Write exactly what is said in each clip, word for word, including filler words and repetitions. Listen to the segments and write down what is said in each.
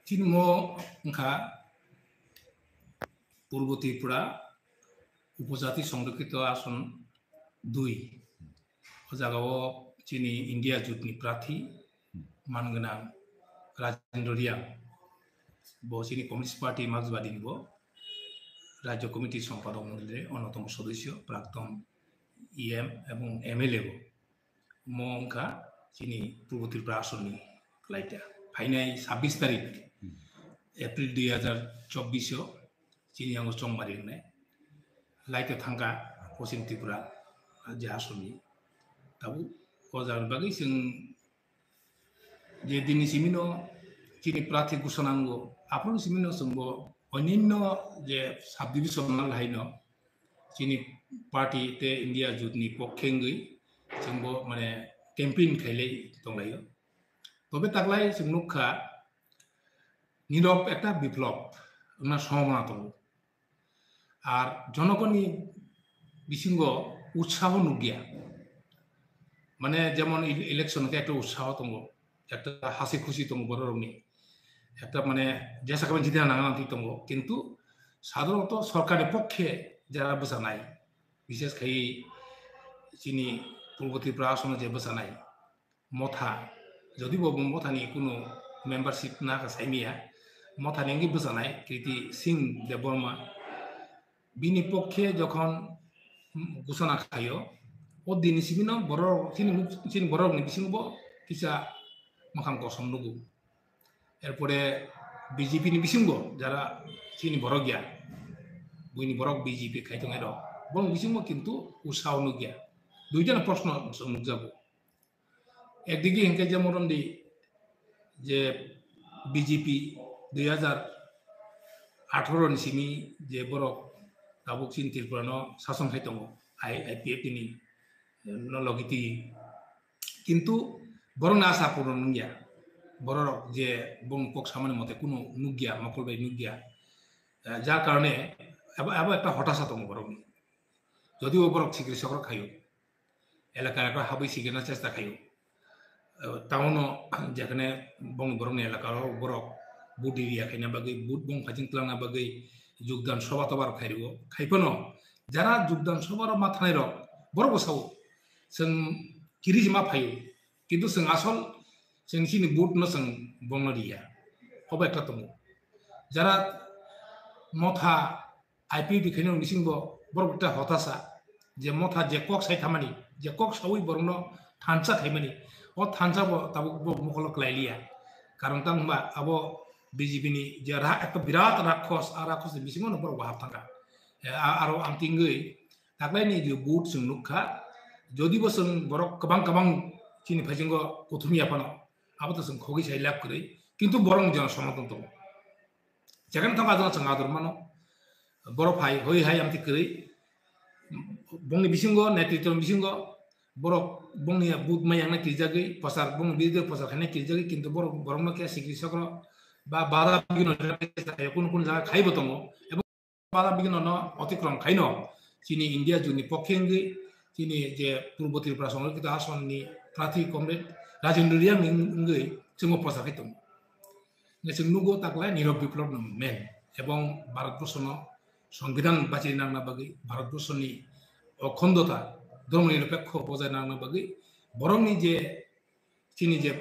Chini mo wngkha Purbo Tripura Upojati Songrokkhito Ason dui. O jagao chini India jotni prathi man gwnang Rajendra Reang. Bo chini Communist Party Marxwadi ni bo Rajya Committee Sompadok Mondoli ni onnotom sodosyo, prakton E M ebong M L A bo. Mo wngkha chini Purbo Tripura Asonni kwlaita. Phainai sabbish tarik April dui hazar chobbish o chini yango chongmari wngnai. Laita thangkha Poschim Tripura je Asonni. Tabuk o jagani bagwi chwng je dini simino chini prathi ghosona wngo, aphuru simino chwngbo onyanyo je subdivision lahaino chini party te India jotni pokhe wngwi chwngbo mane campaign khailai tonglaio. Tobe taklai chwng nukha nirok ekta biplop wngna sombona tongo. Ar jonogoni bisingo utsaho nukya. Mane jemon ele-, election khe ekta utsaho tongo, ekta hasi khusi tongo bororokni. Ekta mane jesa kaban jidina nangna thik tongo. Kintu sadharonoto sorkarni pokhe jara bwchanai, bishes khai chini Purbo Tripura Asono je bwchanai, Motha, jodi bo Mothani kunu membership na ka saimiya, Mothani wngwi bwchanai Kriti Singh Debbarma, bini pokhe jokhon ghosona khaio, o dini simino borok chini muk-, chini borokni bisingo bo kisa mwkhang kosom nugo. Erpore B J P ni bisingo jara chini borok ya, buini borok B J P khai tongnai rok, borok bisingo kintu usao nukya. Duitano proshno nukjago. Ekdigi hinkhe je moron di je B J P dui hazar atharo ni simi je borok tabuk chini Tripura no sason khai tongo, I P F T ni no logi twi. Kintu borok no asa purno nungya, borok je bong kok samani mote kunu nugya, mokol bai nugya. Eh, jar karone abo, abo ekta hotasa tongo borok ni. Jodi o borok sikri sokrok khayo, elaka elaka habwi sigirna chesta khaio. Eh, town o jekhane bong borokni elaka o borok vote area khaina bagwi, vote bong phaiching twlangna bagwi jogdan sobha tobar khairwo. Khaiphano jara jogdan sobha rok ma thanai rok borok bo sao, chwng kiri jima phaio, kintu chwng asol chwng chini vote no chwng bongno riya. Obo ekta tongo. Jara Motha I P F T khainai bisingo borok ta hotasa je Motha je kok sai thamani, je kok saui borokno thansa khaimani, o thansa bo tabuk bo mokolo kwlai liya. Karon tang hwnba abo B J P ni je ra-, ekta birat rakhos, a rakhos ni bisingo no borok bo hap thangkha. E, a-, aro ang tingwi taklai ni je vote chwng nukha, jodi bo chwng borok kwbang kwbang chini phaisingo kuthum ya phano, abo to chwng khogwi sai lab kwrwi, kintu borok ni jono somoton tongo. Jekhane thangkha jono chwng ador mano. Borok phai, hoi hai amtwi kwrwi. Bongni bisingo, netritwni bisingo, borok bongni booth maya wngna kirijagwi, prochar, bongni biruddhe prochar khaina kirijagwi, kintu borok, borokno khe sikri sokro ba bada bigino kunu kunu jaga khaibo tongo. Ebong bada bigino no otikrom khaino chini India juni pokhe wngwi chini je Purbo Tripura Songrokkhito Asonni prarthi Comrade Rajendra Reang wngwi chwngbo prochar khai tongo. Hingke chwng nugo taklai Nirav Biplab no men ebong Bharat Borsho no Songbidan bachai nangna bagwi, Bharat Borsho ni okhondota, dhormo nirapekho bojai nangna bagwi borokni je chini je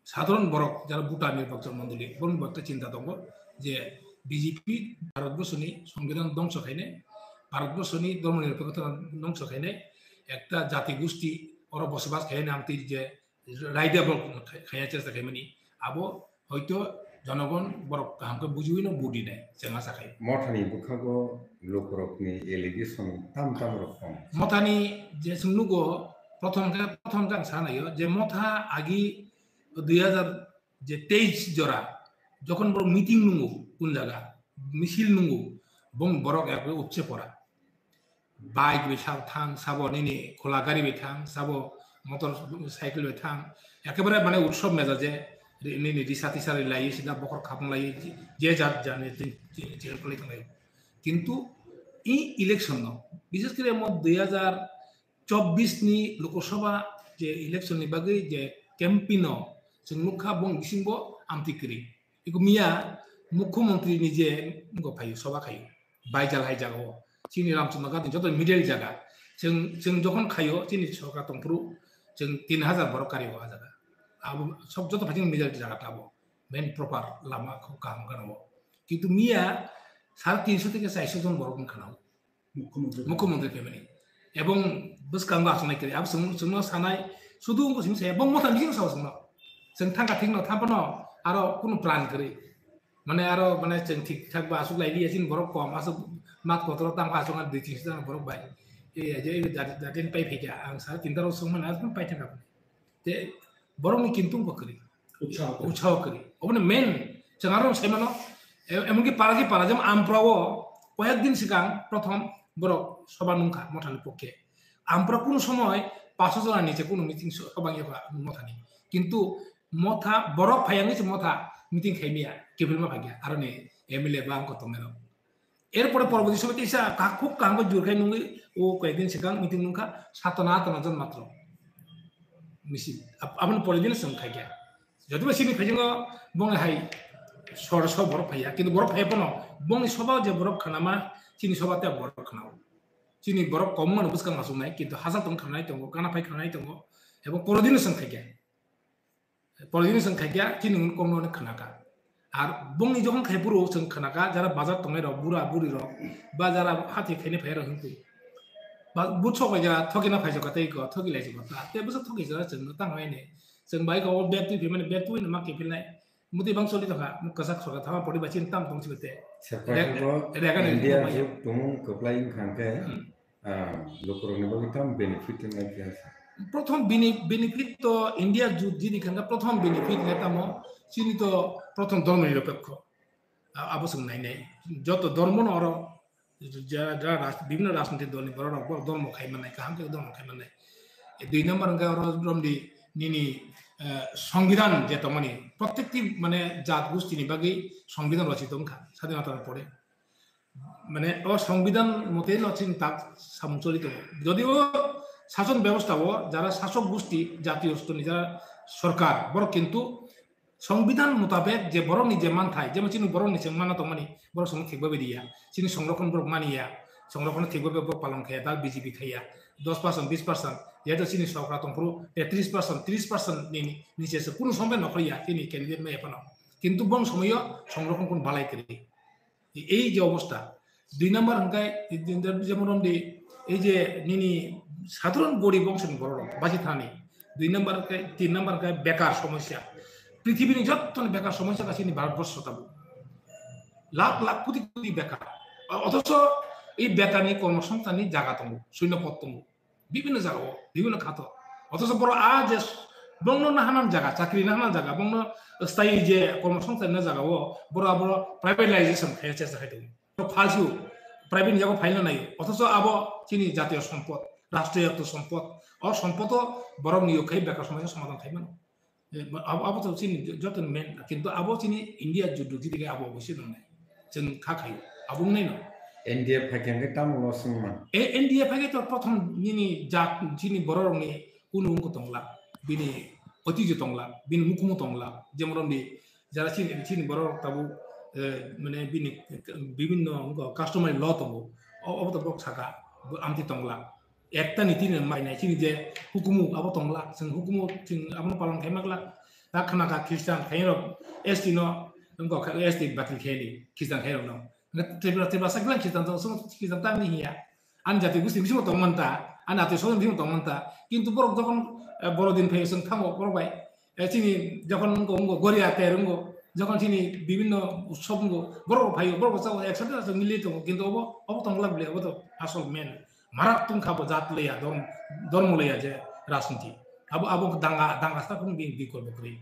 sadharon borok jara Bhutan ni baksa mondoli borok bakta chinta tongo je B J P Bharat Borsho ni Songbidan dongso khainai, Bharat Borsho ni dhormo nirapekho dongso khainai, ekta jati gusti oro bosobas khainai amtwi je raida borok khai-, khaiya chesta khaimani, abo hoito jonogon borok kaham khe bujiwi no vote rinai, chwng asa khai. Mothani bwkhago lukurokni allegation tam tam rok tongo. Mothani je chwng nugo, prothom khe, prothom khe ang sanaio je Motha agi dui hazar je teis jora jokhon borok meeting nungo kun jaga, misil nungo, bong borok ekre upche pora. Bike bai sa-, thang, sabo nini khola gari bai thang, sabo motor cycle bai thang, ekebare mane utsob mejaje ri-, nini risa tisa ri lai, sida bokhor khapung lai, je jat jani tin, tin, tin, tin, tin, tin. Kintu i election no, bishes kore mo dui hazar chobbish ni Lok Sabha je election ni bagwi je campaign no chwng nukha bong bisingbo amtwi kwrwi. Iko miya mukhyamantri ni je ngo phayo, soba khayo, baijal hai jaga o. Chini Ramchandra Ghat ni joto middle jaga. Chwng, chwng jokhon khayo, chini sorkar tongphuru, chwng tin hajar borok kari o a jaga. Abo sob joto phai chini middle jaga ta abo. Main proper lama khub kaham gana o. Kintu miya sare tinso theke chairso jon borok wng khana o. Mukhyamantri. Mukhyamantri family. Ebong bwskango achonai kwrwi. Abo chwng, chwngno sanai, sudu wngkha simi saya, ebong motha bising sao chwngno. Chwng thangkha thikno, thampano aro kunu plan kwrwi. Mane aro mane chwng thik thak ba aswk lai liya chini borok kom, aswk mat kotoro tang aswk dui tin sita borok bai. E, je, e, jat-, jatin pai phikya, ang sa tinta rok songmani aswk pai thangkha. Te borokni kintu wngkha kwrwi. Utsaho kwrwi. Utsaho kwrwi. Oboni main chwng aro sai mano, e-, emonki para ki para, jemon Ampra o koyek din sikang prothom borok soba nungkha mothani pokhe. Ampra kunu somoy paanch sho jona niche kunu meeting so-, soba wngya kha mothani. Kintu motha borok phai wngwi se motha meeting khai miya, kiphilma phai kha, aroni M L A ba wngkha tongnai rok. Erpore poroboti somoy teisa ka-, khub kaham khe jur khai nungwi o koyekdin sikang meeting nungkha, satona atona jon matro. Misil. Ab-, aboni pore dino chwng khai kha. Jotoba chini phaisingo bongni hai sor sor borok phaiya, kintu borok phaiya pono bongni soba je borok khanama, chini soba tei borok khanao. Chini borok kom mano bwskang achuknai, kintu hachal tong khanai tongo, gana phai khanai tongo, ebo pore dino chwng khai kha. Pore dino chwng khaikya, chini hwn kokno hwnwi khna kha. Ar bongni jokhon khai phuru chwng khna kha, jara bazar tongnai rok, bura buri rok, ba jara hati khaini phai rok hwn twi. Ba buchok bai jara thokina phai jokha tei ko, thoki lai jokha ta, tei bwsa thoki jora chwng no tang hai ne. Chwng bai ko o bag twi phimani, bag twi no ma kiphilnai. Mutwi bang choli tongkha, muk kwchak soka thama pori ba chini tam tong chibo te. Separate Re-, bo rega ni India bo juk tung kwplai wng kha khe, Hmm. Ah, lukurokni bagwi tamo benefit wngnai khe sa? Prothom bene-, benefit to India ju-, jini khanka prothom benefit ne tamo chini to prothom dhormo nirapekho. A-, abo swng nai nai. Joto dhormo no oro ja-, ja-, ras-, bibhinno rajniti dol ni borok rok bo dhormo khai mannai, kaham khe dhormo khai mannai. E dui number hwnkhe oro romdi nini, eh, songbidan je tongmani, prottekti mane jat gusti ni bagwi songbidan rochito wngkha, sadinata ni pore. Mane o songbidan mote no chini tak samung choli tongo. Jodio sason bebosta o jara sasok gusti, jatiyo stori jara sorkar, borok kintu songbidan mutabek je borokni je manthai, jemon chini borokni chwng manna tongmani, borok chwng thikbabe diya. Chini songrokhon borok maniya, songrokhon thikbabe borok palon khaiya, dal B J P khaiya. Dos percent, bis percent, jehetu chini sorkar tongphuru tetris percent, tris percent ni niche se kunu sombe nokhorya chini candidate maya phano. Kintu bong somoyo songrokhon kun balai kwrwi. Ei je obostha, dui number hwnkhe, jemon romdi, ei je nini sadharon gorib bongsoni borok rok basi thani, dui number hwnkhe, tin number hwnkhe bekar somosya. Prithibini jottoni bekar somosya kaisa ni Bharatborsho tabuk. Lakh lakh koti koti bekar. Othocho ei bekarni kormosongsthanni jaga tongo, suinopot tongo. Bibhinno jagao, bibhinno khato. Othocho borok a je bongno nahanan jaga, chakri nahanan jaga, bongno sthayi je kormosongsthanni jagao, borok abo privatization khai chesta khai tongo. Phalsu, private ni jago phaina naio. Othocho abo chini jatiyo sompot, rashtriyo sompot. O sompoto borok niyok khai bekar somosya somadhan khai mano. Eh, abo, abo to chini joto main, kintu abo chini India judu jidi abo oboise nongnai. Chwng kha khayo, abo wngnai no. India phaikhe hwnkhe tamo loss wngma? E, India phaikhe to prothom nini jat, chini borok rokni kunu wngkho tongla, bini oitijyo tongla, bini mukhumu tongla, jemon romni jara chini, chini borok rok tabuk, eh, mane bini bibhinno wngkho customary law tongo, o, obo to borok saka, bo amtwi tongla. Ekta niti ni mainai chini je hukumu abo tongla, chwng hukumu chwng abono palon khai magla. Ta khna kha Christian khai rok S T no, wngkha S T batil khai di, Christian khai rok no. Tripura, Tripura saklang Christian to, so Christian ta ni hiya. An jati gusti bisingo tong manta, an ati sodon bisingo tong manta. Kintu borok jokhon, eh, boro din phai chwng thango borok bai. Eh, chini jokhon wngkho, wngkho, Goria ter wngkho, jokhon chini bibhinno utsob wngkho, borok rok phaio, borok rok chao, eksathai chao, mili tongo, kintu obo, obo tongla bwle, obo to asol main. Marak tongkha bo jat leya, dhorm-, dhormo leya je rajniti. Abo, abo danga, danga sa phano bini bikol bo kwrwi.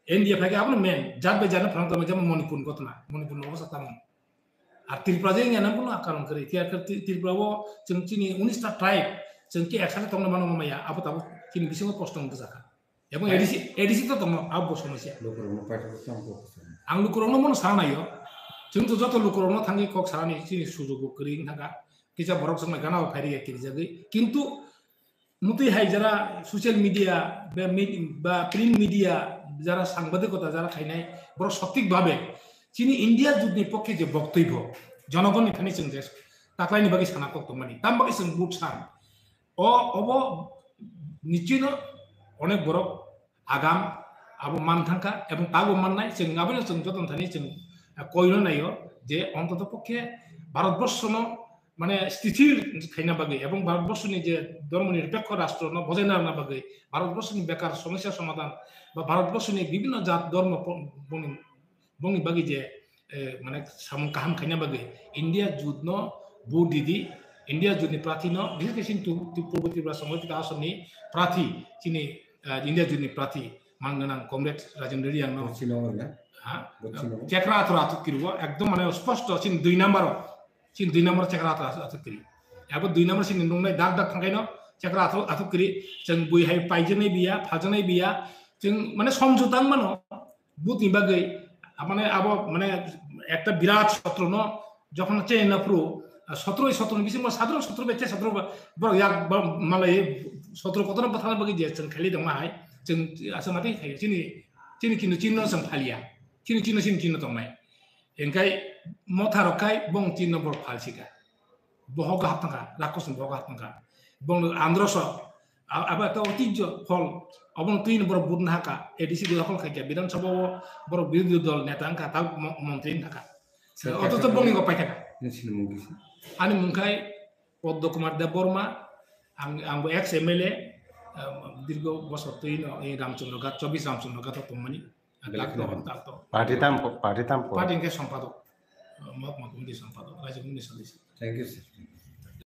India phaikhe abono main, jat bai jat no phrang tongma, jemon Manipur ni ghotona, Manipur ni obosta tamo. Ar Tripura je wngya nang bono a karon kwrwi. Khe, khe Tri-, Tripura o chwng chini unis ta tribe, chwng khe eksathai tongna mano maya, abo tabuk chini bisingo kosto wng bwjakha. Ebong A D C, A D C to tongno, abo bo somosya. Lukurokno paithakgo tamo kok sana. Ang lukurokno bono sana naio. Chwng to joto lukurokno thangwi kok sanani chini sujugo kwrwi wng thangkha. Kisa borok chwng bai gana bo phairya kirijagwi. Kintu mutwi hai jara social media ba mid-, ba print media jara sangbadik kota jara khainai, borok sotik babe chini India jut ni pokhe je boktoi bo, jonogon ni thani chwng je taklai ni bagwi sana kok tongmani, tam bagwi chwng vote san. O, obo nichino onek borok agam abo man thangkha, ebong tago mannai, chwng abono chwng joto thani chwng, eh, koino naio je ontoto pokhe Bharatborshono mane sthithir khaina bagwi ebong Bharatborsho ni je dhormo nirpekho rashtra no bojai narwkna bagwi, Bharatborsho ni bekar somosya somadhan ba Bharatborsho ni bibhinno jat dhormo po-, boni, boni bagwi je, eh, mane samung kaham khaina bagwi India jut no vote didi, India jut ni prathi no, bises khe chini tu, tu Purbo Tripura Songgothito Asam ni prathi, chini, eh, India jut ni prathi man ganang Comrade Rajendra Reang no. Bocchino wala? Ha? Bocchino. Chekra athur athur kiriwo, ekdom mane sposto chini dui number o. Chini dui number chekra athuk, athuk kiri. Abo dui number chini nungnai dak dak thangkaino chekra athuk, athuk kiri. Chwng bui hai paijaknai biya, phaljaknai biya. Chwng mane somjota wng mano. Butni bagwi, mane abo mane ekta birat sotro no jokhon chayna phuru, sotro sotro ni bisingo sadharon sotro bai chai sotro ba, borok yak ba malai sotro kotorno bwthana bagwi je chwng khailai tongma hai. Chwng aswk mati khai chini, chini kintu chini no chwng phaliya. Chini chini chini chini tongnai. Engkai motha rok khai bong tin number phal sika. Bohok hap tangka, rakos bohok hap tangka. Bong androso, a-, abo ekta otijjo phol, obong tin borok budna haka, A D C dol hol khaikya, Bidhan Sabha o borok birodhi dol neta wngkha, ta mo-, montri wngkha. Sir, Oto to kaisa bong ni go paithaka. Nini sini mung kisa. Ani mung khai Padma Kumar Debbarma, ang, ang bo ex M L A, um, dirgo bosor twi no, ei Ramchandra Ghat, chobbish Ramchandra Ghat o tongmani. Belai Doctor, kheno. Doctor. Party tam po, party tam po. Party hingke sompadok. Mohokma committee sompadok, Raja committee sodosyo. Thank you, sir.